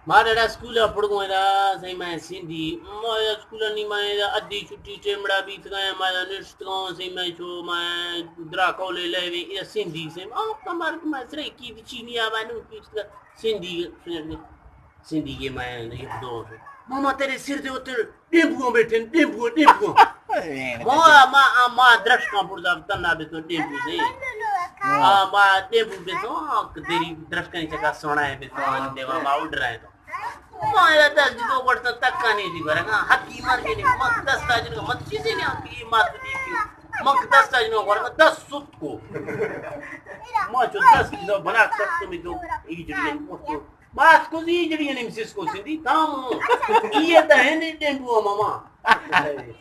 ما ڈاڈا اسکول ءَ پڑگوں ادا، سہی میں سندھی، ما اسکول ءَ نی، ما ادا ادھی چھٹی ٹیمڑا بیت گئے، ما ادا نشت گوں، سہی میں چو، ما درا کولے لیوے، ادا سندھی سہی، آ کمر ما سرے کی چینی آبانو پیچ سندھی، سندھی کے میں یک دو، ماما تیرے سر دے اتر ڈیمبو بیٹھے، ڈیمبو، ڈیمبو۔ ما، ما، ما درشکاں پڑدا تنا بے تو ڈیمبو دے۔ آ، ما ڈیمبو بے تو، آ، دیری درشکانی چکا سونا ہے بے تو، آن دیوا ما اڈ رہے تو۔ ما ادا دست دو بڑتا تکا نہیں دی برگا، حقی مر گئے نہیں، مت دست آ جنگا، مت چیزیں نہیں آتی، مت دی کی۔ مک دست آ جنگا برگا، دست ست کو۔ ما چو دست دو بنا سکتے میں تو، ایجڑی مت کو۔ بس کوزی جڑی نیم سس کو سندھی تامو۔ یہ تو ہے نہیں ڈیمبو ماما۔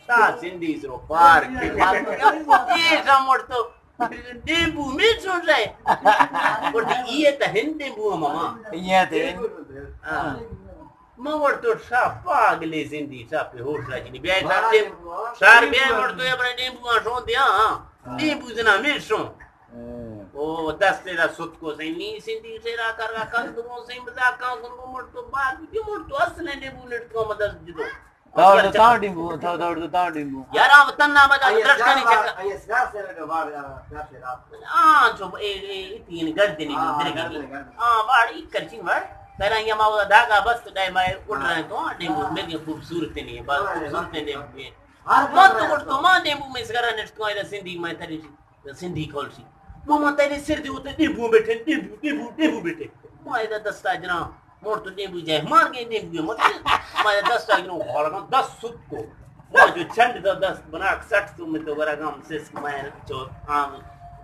شاہ سندھی سرو پار کے بات۔ یہ سمجھ تو ڈیمبو میں سن رہے۔ اور یہ تو ہے ڈیمبو ماما۔ یہ تو ہے۔ ہاں۔ ما ور تو شاہ پاگلے سندھی شاہ پہ ہوش راجی نہیں۔ بیا شاہ ڈیم-، شاہ بیا ور تو اپنا ڈیمبو آ شون دیا، ہاں۔ ڈیمبو جنا میں شون۔ او دست دا ست کو سہی نی سندھی سیرا کر گا کندگو سہی مزاکاں کنگو مڑ تو بعد بھی مڑ تو اصل نے بو لٹ کو مدد دو۔ تاڑ تو تاڑ ڈیمبو، تا-، تاڑ تو تاڑ ڈیمبو۔ یار آ وطن نام دا درشکانی چکا۔ ہاں، جو اے، اے، اے تین گردنی درگی۔ ہاں، واڑ ایک کرچین واڑ۔ تیرا یہ ما داگا بس تو دای ما اڑ رہے تو ڈیمبو میرے خوبصورت نہیں ہے، بس خوبصورت نہیں ہے۔ مت مڑ تو ما ڈیمبو میں سگرا نشت کو ادا سندھی میں تری سندھی کول سی۔ ماما تیرے سر دے ہوتے ڈیمبو بیٹھے، ڈیمبو، ڈیمبو، ڈیمبو بیٹھے۔ ما ادا دستا جنا، مور تو ڈیمبو جائے، مار گئے ڈیمبو مت۔ ما ادا دستا جنا، گھوڑا دس ست کو۔ ما جو چنڈ دا دست بنا سٹ تو میں تو گرا گام سس میں چو، ہاں،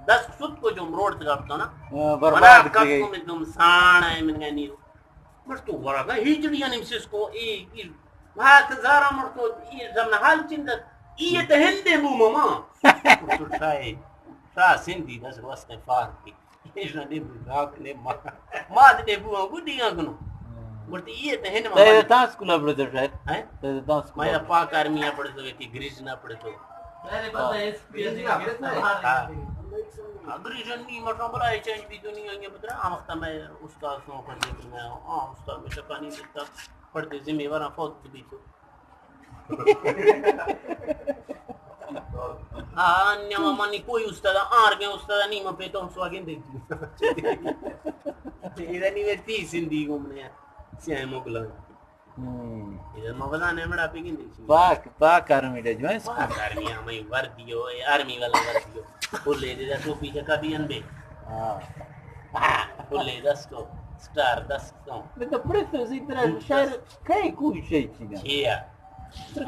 دس ست کو جو مروڑ تگا تو نا۔ ہاں، برباد بنا کی گئی۔ کپ تو میں تم سان ہے، من گئے نہیں۔ مڑ تو ورگا ہجڑی انیم سس کو، ای، ای، بھاک زارا مڑ تو، ای زمن حال چند، ای تے ہندے بو ماما۔ تو شاہ، شاہ سندھی بس واسطے فار کی۔ ایشاں دے بو راک نے ما، ما دے بو آں گڈی آں کنو۔ مڑ تو ای تے ہند ماما۔ تے تا اسکول پڑھے تو شاید۔ ہیں؟ تے تا اسکول۔ میں پاک آرمی پڑھے تو، کہ گریز نہ پڑھے تو۔ ہاں۔ ہاں، گریجن نی مٹا بلا چینج بھی دنیا یہ بدرا، آ وقت میں استاد سو کر دے میں، آ استاد میں چکانی دیتا، پڑھتے ذمہ وارا فوت بھی تو۔ ہاں، نیو منی کوئی استاد، آر گئے استاد نی میں پہ تو سواگن دے۔ یہ نہیں میں تی سندھی گھومنے ہیں، سیاہ مغلان۔ ہم۔ اذا ما بزاں ہمڑا پہ گندی چی۔ پاک، پاک آرمی ڈے جو ہے۔ پاک آرمی ہمیں وردیو، اے آرمی والا وردیو۔ پھلے دے دا ٹوپی چکا بھی انبے۔ ہاں۔ پھلے دس کو، سٹار دس کو۔ میں تو پڑے تو اسی طرح شہر کئی کوئی شے چیزا۔ چیا۔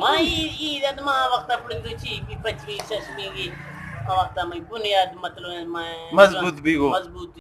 ما ای، ای رد ما وقت پڑے تو چی، پچوی، ششمی کی۔ وقت میں بنیاد مطلب میں مضبوط بھی ہو۔ مضبوط